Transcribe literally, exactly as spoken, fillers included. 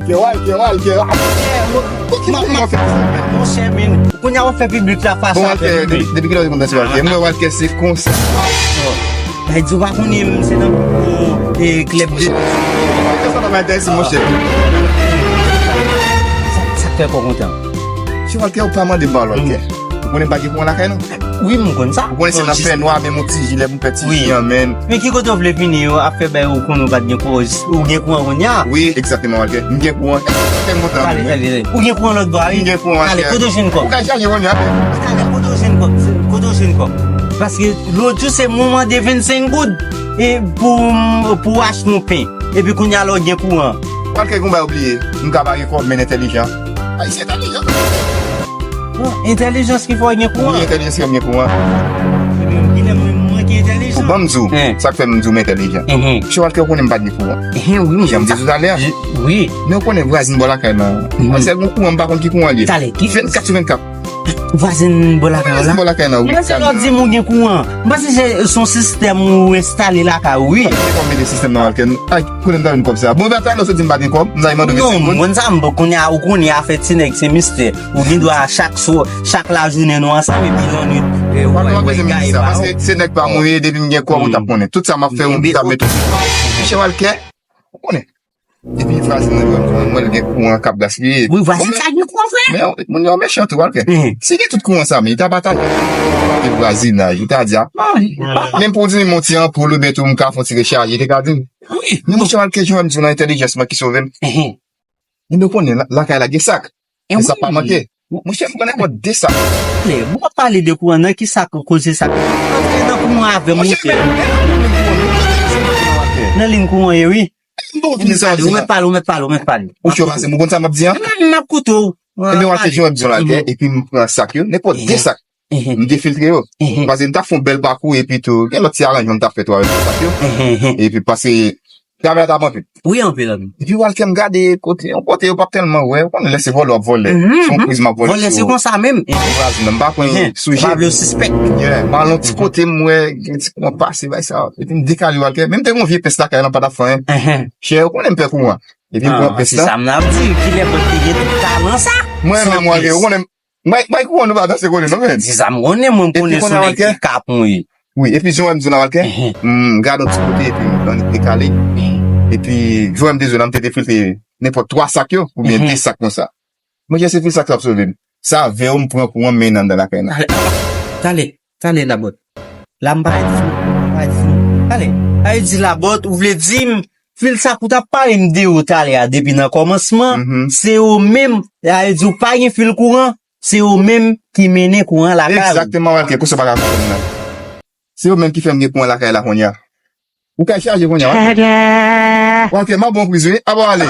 Kè Walkè, Walkè, Walkè. Monchè, men, kounye a w ap fè piblik la fas a fè piblik. Depi kilè w te konn danse Walkè? Mwen Walkè se konsa. Bay di w pa konnen m se nan klèb de. Sa pa bay dèyè si monchè. Sa k fè kò kontan. Si Walkè ou pa mande m ba Walkè. Ou konnen m pa gen kouran lakay non. Wi, m konn sa. Ou konnen se nan fè nwa, men mon ti jilè pou m fè ti jan, men. Men ki kote w vle vini yo ap fè bay ou konnen ou pa t gen kouran, ou gen kouran kounye a? Wi, egzakteman, Walkè. M gen kouran. Kèl montan. Pale, pale, pale. Ou gen kouran lòt bò a, wi. M gen kouran. Pale, kote w jwenn kòb? Ou ka chaje kounye a. Pale, kote w jwenn kòb? Kote w jwenn kòb? Paske lòt jou se mwen mande vennsenk goud e pou, pou achte yon pen. Epi kounye a la w gen kouran. Walkè gon bagay ou bliye. M ka pa gen kòb, men entèlijan. Ayisyen entèlijan. Non, entèlijans ki fè w gen kouran. Wi, entèlijans ki fè m gen kouran. Kilè mwen, mwen ki entèlijan? Bon, ban m di w, sa k fè m di w m entèlijan. Mesye Walkè, ou konnen m pa t gen kouran. Wi, m di w talè a. Wi. Men ou konnen vwazin bò lakay la. Sèl gon kouran, m pa konn ki kouran li ye. Talè, ki vennkat sou vennkat. Vwazin bò lakay la. Vwazin bò lakay la, wi. Mwen se lè w di m ou gen kouran. M panse se, se yon sistèm ou enstale lakay ou, wi. Mwen mete sistèm nan Walkè. Ay, kote m ta jwenn kòb sa? Bon, talè w sot di m pa gen kòb, m ta mande w vennsenk goud. Non, mwen sa m konnen a, ou konnen afè ti nèg se mistè. Ou gen dwa chak swa, chak lajounen nou ansanm epi lannwit, eh, ou wè, ou wè gay ba ou. Paske se nèg pa mwen ye, depi m gen kòb ou t ap konnen. Tout sa m ap fè, ou t ap mete. Mesye Walkè, ou konnen. Epi vwazin nan yo, mwen l gen kouran k ap gaspiye. Wi, vwazin sa gen kouran vre. Men moun yo mechan tou, Walkè. Si gen tout kouran sa, men li ta pa ta gen vwazinaj, li ta di a, menm pou w di m yon ti anpoul oubyen tou m ka fè yon ti rechaje, li te ka di m. Wi. Men monchè Walkè, jan m di w nan entèlijans mwen ki sove m. Men nou konnen lakay la gen sak. Men sa pa manke. Monchè, m pran nenpòt de sak. Bon, w ap pale de kouran, nan ki sak ou koze sak? Antre nan kouran avè m, monchè. Nan liy kouran ye, wi. Ou mèt pale, ou mèt pale, ou mèt pale. Ou cho pase m, ou konn sa m ap di an? M ap koute w. Ebyen, w al fè jan w ap di w la, epi m pran sak yo, nenpòt de sak. M defiltre yo. Paske m ta fè yon bèl pakou, epi tou, gen lòt ti aranjman m ta fè tou avèk sak yo. Epi paske travay la t ap anpil. Wi, anpil, anpil. Epi Walkè m gade kote, yon kote yo p ap tèlman wè, ou konnen lè se vòlè w ap vòlè. Se yon priz m ap vòlè sou. Vòlè se konsa menm. Vwazin nan, m pa konn sou je. Pa vle w sispèk. Yeah, m al yon ti kote m wè, gen ti kouran pase, bay sa. Epi m dekale Walkè. Menm te gen yon vye pens lakay lan pa t ap fè anyen. Chè, ou konnen m pè kouran. Epi m pran pens lan. Se sa m ap di, kilè bòt te gen tout talan sa? Mwen menm Walkè, ou konnen m bay, bay kouran nou pa danse konnen non, men. Se sa m konnen, mwen m konnen se yon nèg ki kapon ye. Wi, epi jan w wè m di w la Walkè, m gade yon ti kote epi m annik dekale. Epi jan w wè m di w la, m te defiltre nenpòt twa sak yo, oubyen de sak konsa. Monchè, se fil sa k t ap sove m. Sa vè yo, m pran kouran m mennen anndan lakay la. Talè, talè, talè, Labòt. La m pa di, m pa di. Talè, sa vle di Labòt, ou vle di m, fil sa k ou t ap pale m de yo talè a depi nan kòmansman, se yo menm, sa vle di ou pa gen fil kouran, se yo menm ki mennen kouran lakay ou. Egzakteman, Walkè, konsa w pa ka konprann nan. Se yo menm ki fè m gen kouran lakay la kounye a. Ou kay chaje kounye a, Walkè. Walkè, m ap bon priz wi. Aba w ale.